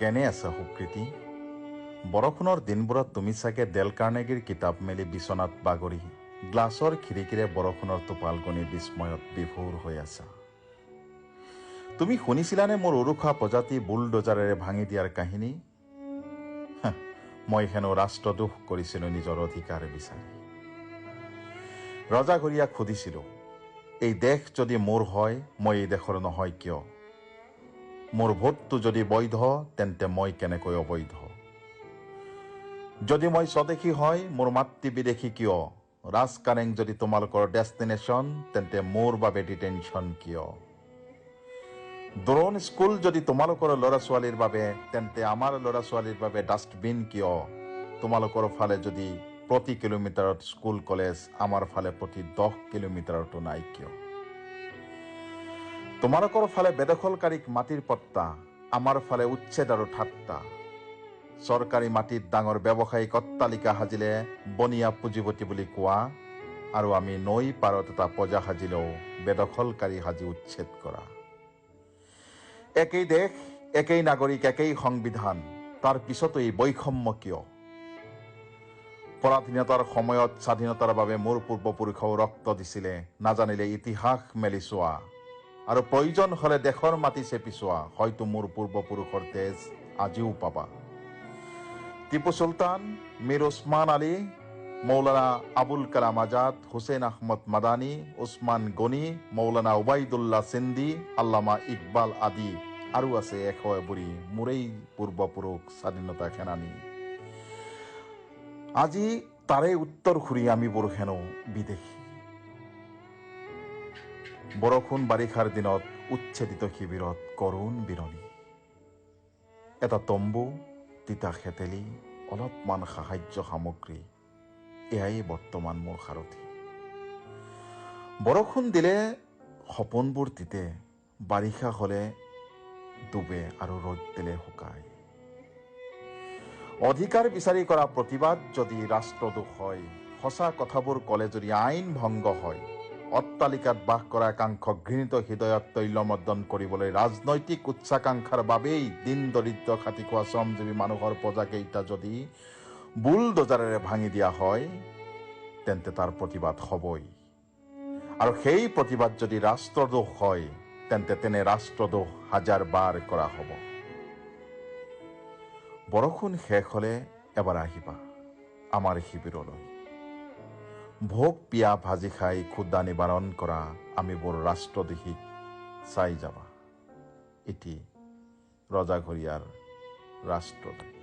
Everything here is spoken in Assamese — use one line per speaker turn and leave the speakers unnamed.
কেনে আছা সুকৃতি? বৰষুণৰ দিনবোৰত তুমি চাগে ডেল কাৰ্নেগীৰ কিতাপ মেলি বিচনাত বাগৰি গ্লাছৰ খিৰিকীৰে বৰষুণৰ টোপাল গণি বিস্ময়ত বিভোৰ হৈ আছা। তুমি শুনিছিলানে মোৰ উৰুখা প্ৰজাতি বুলডজাৰেৰে ভাঙি দিয়াৰ কাহিনী? মই হেনো ৰাষ্ট্ৰদোষ কৰিছিলোঁ নিজৰ অধিকাৰ বিচাৰি। ৰজাঘৰীয়াক সুধিছিলোঁ, এই দেশ যদি মোৰ হয়, মই এই দেশৰ নহয় কিয়? মোৰ ভোটটো যদি বৈধ, তেন্তে মই কেনেকৈ অবৈধ? যদি মই স্বদেশী হয়, মোৰ মাতৃ বিদেশী কিয়? ৰাজকাৰেং যদি তোমালোকৰ ডেষ্টিনেশ্যন, তেন্তে মোৰ বাবে ডিটেনশ্যন কিয়? ড্ৰোন স্কুল যদি তোমালোকৰ ল'ৰা ছোৱালীৰ বাবে, তেন্তে আমাৰ ল'ৰা ছোৱালীৰ বাবে ডাষ্টবিন কিয়? তোমালোকৰ ফালে যদি প্ৰতি কিলোমিটাৰত স্কুল কলেজ, আমাৰ ফালে প্ৰতি 10 কিলোমিটাৰতো নাই কিয়? তোমালোকৰ ফালে বেদখলকাৰীক মাটিৰ পট্টা, আমাৰ ফালে উচ্ছেদ আৰু ঠাট্টা। চৰকাৰী মাটিত ডাঙৰ ব্যৱসায়িক অট্টালিকা সাজিলে বনিয়া পুঁজিপতি বুলি কোৱা, আৰু আমি নৈ পাৰত এটা পজা সাজিলেও বেদখলকাৰী সাজি উচ্ছেদ কৰা। একেই দেশ, একেই নাগৰিক, একেই সংবিধান, তাৰ পিছতো এই বৈষম্য কিয়? পৰাধীনতাৰ সময়ত স্বাধীনতাৰ বাবে মোৰ পূৰ্বপুৰুষেও ৰক্ত দিছিলে, নাজানিলে ইতিহাস মেলি চোৱা, আৰু প্ৰয়োজন হ'লে দেশৰ মাটি চেপি চোৱা, হয়তো মোৰ পূৰ্বপুৰুষৰ তেজ আজিও পাবা। টিপু চুলতান, মীৰ ওচমান আলী, মৌলানা আবুল কালাম আজাদ, হুছেইন আহমদ মাদানী, ওচমান গনি, মৌলানা উবাইদুল্লাহ সিন্ধি, আল্লামা ইকবাল আদি আৰু আছে এশ এবুৰি মোৰেই পূৰ্বপুৰুষ স্বাধীনতা সেনানী। আজি তাৰে উত্তৰসূৰী আমিবোৰ হেনো বিদেশী। বৰষুণ বাৰিষাৰ দিনত উচ্ছেদিত শিবিৰত কৰুণ বিৰণি। এটা তম্বু, তিতা খেতেলি, অলপমান সাহায্য সামগ্ৰী, এয়াই বৰ্তমান মোৰ সাৰথি। বৰষুণ দিলে সপোনবোৰ তিতে, বাৰিষা হ'লে ডুবে আৰু ৰ'দ দিলে শুকায়। অধিকাৰ বিচাৰি কৰা প্ৰতিবাদ যদি ৰাষ্ট্ৰদোষ হয়, সঁচা কথাবোৰ ক'লে যদি আইন ভংগ হয়, অট্টালিকাত বাস কৰা একাংশ ঘৃণিত হৃদয়ক তৈলমৰ্দন কৰিবলৈ ৰাজনৈতিক উচ্চাকাংক্ষাৰ বাবেই দিন দৰিদ্ৰ খাটি খোৱা শ্ৰমজীৱী মানুহৰ প্ৰজাকেইটা যদি বুলডজাৰেৰে ভাঙি দিয়া হয়, তেন্তে তাৰ প্ৰতিবাদ হ'বই। আৰু সেই প্ৰতিবাদ যদি ৰাষ্ট্ৰদোষ হয়, তেন্তে তেনে ৰাষ্ট্ৰদোষ হাজাৰ বাৰ কৰা হ'ব। বৰষুণ শেষ হ'লে এবাৰ আহিবা আমাৰ শিবিৰলৈ। ভোগ পিয়া ভাজি খাই ক্ষুদা নিবাৰণ কৰা আমিবোৰ ৰাষ্ট্ৰদেশীক চাই যাবা। এটি ৰজাঘৰীয়াৰ ৰাষ্ট্ৰদোষ।